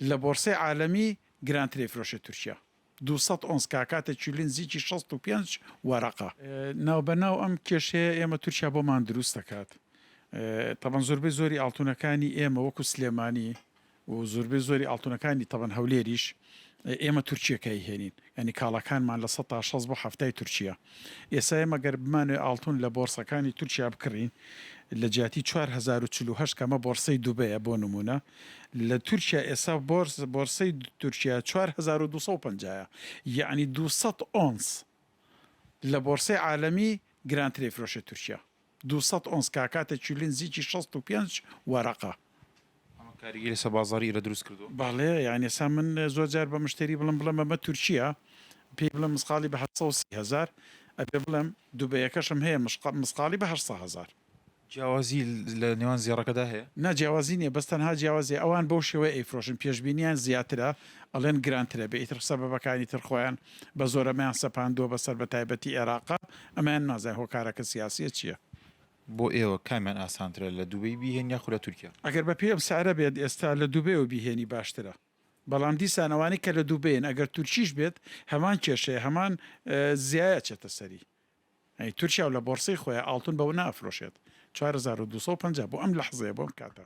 لە بۆرسەی عالەمی گرانتر ئەیفرۆشێ تورکیا. 200 ئۆنس کاکاتە کیلۆی نزیکی 65 وەرەقە. ناوبەناو ئەم کێشەیە ئێمە تورکیا بۆمان دروست دەکات. تەبەن زۆربەی زۆری ئاڵتونەکانی ئێمە وەکو سلێمانی و زۆربەی زۆری ئاڵتونەکانی تەبەن هەولێریش ئێمە تورکیەکە ئەیهێنین یانی کاڵاکانمان 60% بۆ 70ی تورکیە ئێستا ئێمە گەر بمانەوێ ئاڵتون لە بۆرسەکانی تورکیا بکڕین لە جیاتی 4048 کەمە بۆرسەی دوبەیە بۆ نمونە لە تورکیا ئێستا بۆرس بۆرسەی تورکیا 4250 یەعنی 200 ئۆنس لە بۆرسەی عالەمی گرانتر ئەیفرۆشێ تورکیا. 200 ئۆنس کاکاتە کیلۆی نزیکی 65 وەرەقە. ئەمە کاریگەری لەسەر بازاڕی ئێرە دروست کردووە؟ بەڵێ یانی ئێستا من زۆر جار بە مشتەری بڵێم بڵێم ئەمە تورکییە پێی بڵێم مسقاڵی بە 830 هەزار ئەبێ بڵێم دوبەیەکەشم هەیە مسقاڵی بە 800 هەزار. جیاوازی لە نێوان زێڕەکەدا هەیە؟ نا جیاوازی نیە بەس تەنها جیاوازی ئەوان بەو شێوەیە ئەیفرۆشن پێشبینیان زیاترە ئەڵێن گرانترە بێ ئیتر سەبەبەکانی تر خۆیان بە زۆر ئەمەیان سەپاندووە بەسەر بە تایبەتی ئێراقا ئەمەیان نازانین هۆکارەکە سیاسیە چیە. بۆ ئێوە کامیان ئاسانترە لە دوبەی بیهێنی یاخود لە تورکیا؟ ئەگەر بە پێی ئەم سعرە بێت ئێستا لە دوبەیەوە بیهێنی باشترە بەڵام دیسان ئەوانەی کە لە دوبەین ئەگەر تورکیش بێت هەمان کێشەیە هەمان زیایە ئەچێتە سەری. ئەی تورکیا و لە بۆرسەی خۆیا ئاڵتون بەوە نافرۆشێت 4250 بۆ ئەم لەحزەیە بۆ ئەم کاتە.